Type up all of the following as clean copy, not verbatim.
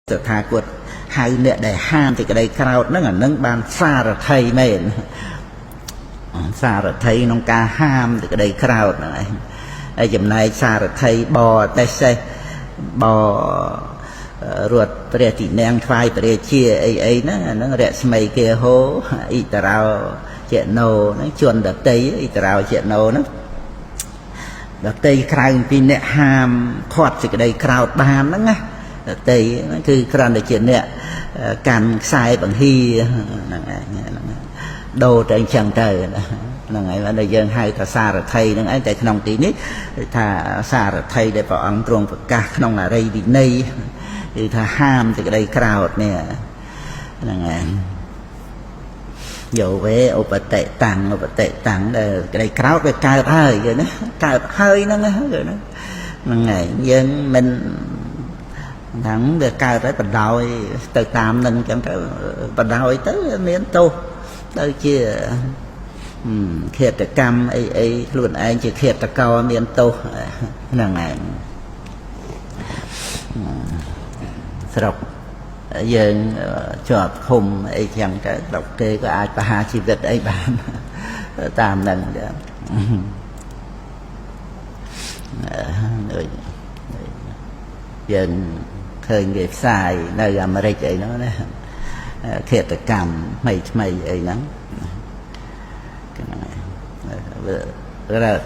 តថាគតហៅអ្នកដែលហាមសេចក្តីក្រោធហ្នឹងអានឹងបានសារថីមែនសារថីក្នុងការហាមសេចក្តីក្រោធហ្នឹងឯងហើយចំណែកសារថីបតេសេះបរត់ព្រះទីនាំងថ្វាយព្រះរាជាអីអីហ្នឹងអាហ្នឹងរស្មីគេហោអ៊ីតរោចេណោហ្នឹងជនដតីអ៊ីតរោចេណោហ្នឹងដតីក្រៅពីអ្នកហាមខាត់សេចក្តីក្រោធបានហ្នឹងណាដតីហ្នឹងគឺគ្រាន់តែជាអ្នកកាន់ខ្សែបង្ហៀហ្នឹងឯងដូរទៅអញ្ចឹងទៅហ្នឹងហើយដែលយើងហៅថាសារថីហ្នឹងឯងតែក្នុងទីនេះថាសារថីដែលព្រះអង្គទ្រង់ប្រកាសក្នុងអរិយវិន័យគឺថាហាមសេចក្តីក្រោធនេះហ្នឹងឯងយោវេឧបតិតាំងឧបតិតាំងដែលក្តីក្រោធវាកើតហើយគេណាកើតហើយហ្នឹងគេណាហ្នឹងឯងយើងមិនថាវាកើតហើយបដោយទៅតាមនឹងអញ្ចឹងទៅបដោយទៅមានទោសទៅជាឃាតកម្មអីអីខ្លួនឯងជាឃាតករមានទោសហ្នឹងឯងស្រុកយើងជាប់ឃុំអីចឹងទៅស្រុកគេក៏អាចប្រហារជីវិតអីបានតាមហ្នឹងដូចយើងឃើញគេផ្សាយនៅអាមេរិកអីហ្នឹងណាឃាតកម្មថ្មីថ្មីអីហ្នឹង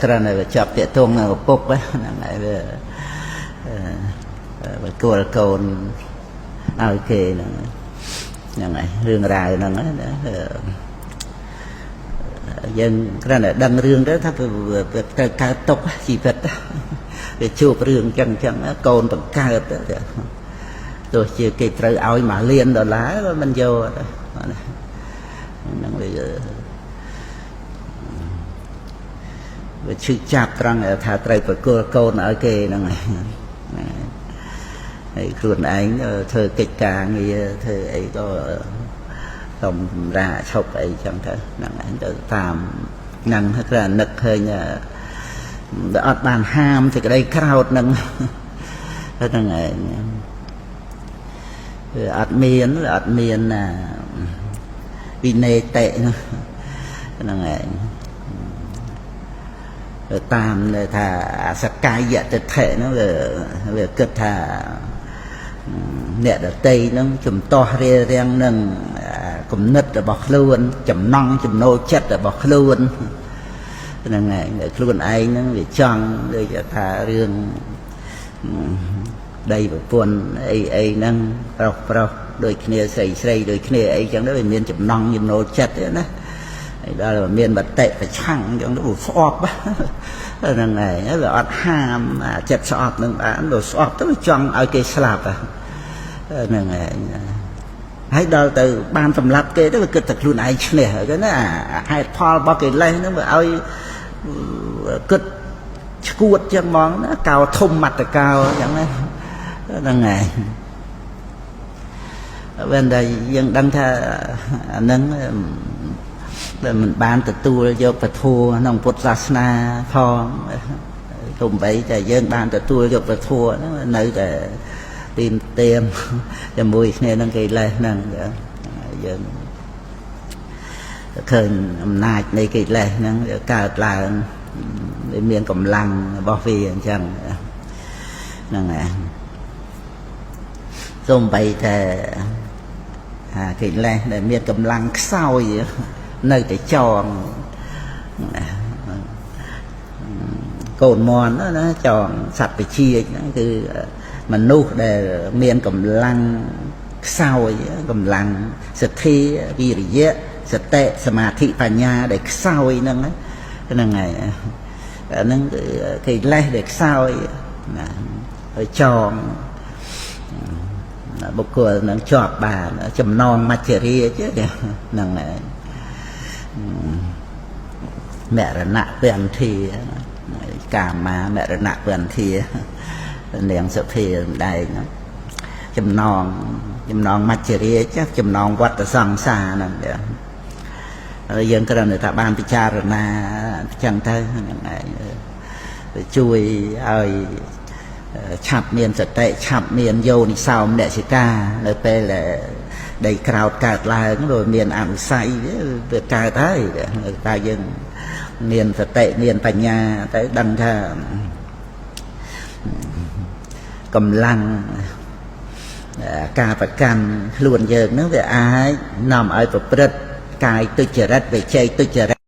គ្រាន់តែវាចាប់តាកទងនឹងឪពុកហ្នឹងហើយវាគល់កូនឲ្យគេហ្នឹងហ្នឹងហើយរឿងរ៉ាវហ្នឹងណាយើងគ្រាន់តែដឹងរឿងទៅថាទៅកើតទុកជីវិតវាជួបរឿងចឹងចឹងកូនបង្កើតទោះជាគេត្រូវឲ្យ1លានដុល្លារក៏មិនយកហ្នឹងវាឈឺចាប់ត្រង់ថាត្រូវប្រគល់កូនឲ្យគេហ្នឹងហើយខ្លួនឯងធ្វើកិច្ចការងារធ្វើអីក៏សុំសម្រាកឈប់អីចឹងទៅហ្នឹងឯងទៅតាមហ្នឹងគឺអានឹកឃើញអត់បានហាមសេចក្តីក្រោធហ្នឹងហ្នឹងឯងវាអត់មានវិន័យតិហ្នឹងឯងតាមថាសកាយទិដ្ឋិហ្នឹងវាគិតថាអ្នកដតីហ្នឹងជំទាស់រារាំងនឹងគំនិតរបស់ខ្លួនចំណង់ចំណូលចិត្តរបស់ខ្លួនហ្នឹងឯងខ្លួនឯងហ្នឹងវាចង់ដូចថារឿងដីប្រពន្ធអីអីហ្នឹងប្រុសប្រុសដូចគ្នាស្រីស្រីដូចគ្នាអីចឹងទៅវាមានចំណង់ចំណូលចិត្តណាហើយដល់មានមតិប្រឆាំងចឹងទៅវាស្អប់ហ្នឹងឯងវាអត់ហាមចិត្តស្អប់នឹងបានវាស្អប់ទៅចង់ឲ្យគេស្លាប់ហ្នឹងឯងហើយដល់ទៅបានសម្លាប់គេទៅវាគិតតែខ្លួនឯងឈ្នះគេណាហេតុផលរបស់កិលេសហ្នឹងវាឲ្យគិតឈួតចឹងហ្មងណាកោធំមត្តកោចឹងណាហ្នឹងឯងវិញតែយើងដឹងថាអាហ្នឹងដែលមិនបានទទួលយកពធក្នុងពុទ្ធសាសនាផងទោះបីតែយើងបានទទួលយកពធហ្នឹងនៅតែទីមទៀមជាមួយគ្នានឹងកិលេសហ្នឹងយើងឃើញអំណាចនៃកិលេសហ្នឹងវាកើតឡើងវាមានកម្លាំងរបស់វាអញ្ចឹងហ្នឹងឯងសូម្បីតែកិលេសដែលមានកម្លាំងខ្សោយនៅតែចងកូនមន់ណាចងសត្វពជាហ្នឹងគឺមនុស្សដែលមានកម្លាំងខ្សោយកម្លាំងសទ្ធាវិរិយៈសតិសមាធិបញ្ញាដែលខ្សោយហ្នឹងហ្នឹងហើយហ្នឹងគឺកិលេសដែលខ្សោយណាហើយចងបុគ្គលនឹងជាប់បានចំណងមច្ចរាជហ្នឹងហើយមរណៈពន្ធាកាមាមរណៈពន្ធានាងសុភាម្ដែងចំណងមច្ចរាជចំណងវត្តសង្សារហ្នឹងហើយយើងគ្រាន់តែថាបានពិចារណាអញ្ចឹងទៅហ្នឹងឯងជួយឲ្យ ឆាប់មានសតិឆាប់មានយោនិសោមនសិកានៅពេលដែលដីក្រោតកើតឡើងវាមានអនុស័យវាកើតហើយតែយើងមានសតិមានបញ្ញាទៅដឹងថាកម្លាំងការប្រកាន់ខ្លួនយើងនឹងវាអាចនាំឲ្យប្រព្រឹត្តកាយទុច្ចរិតវិជ័យទុច្ចរិត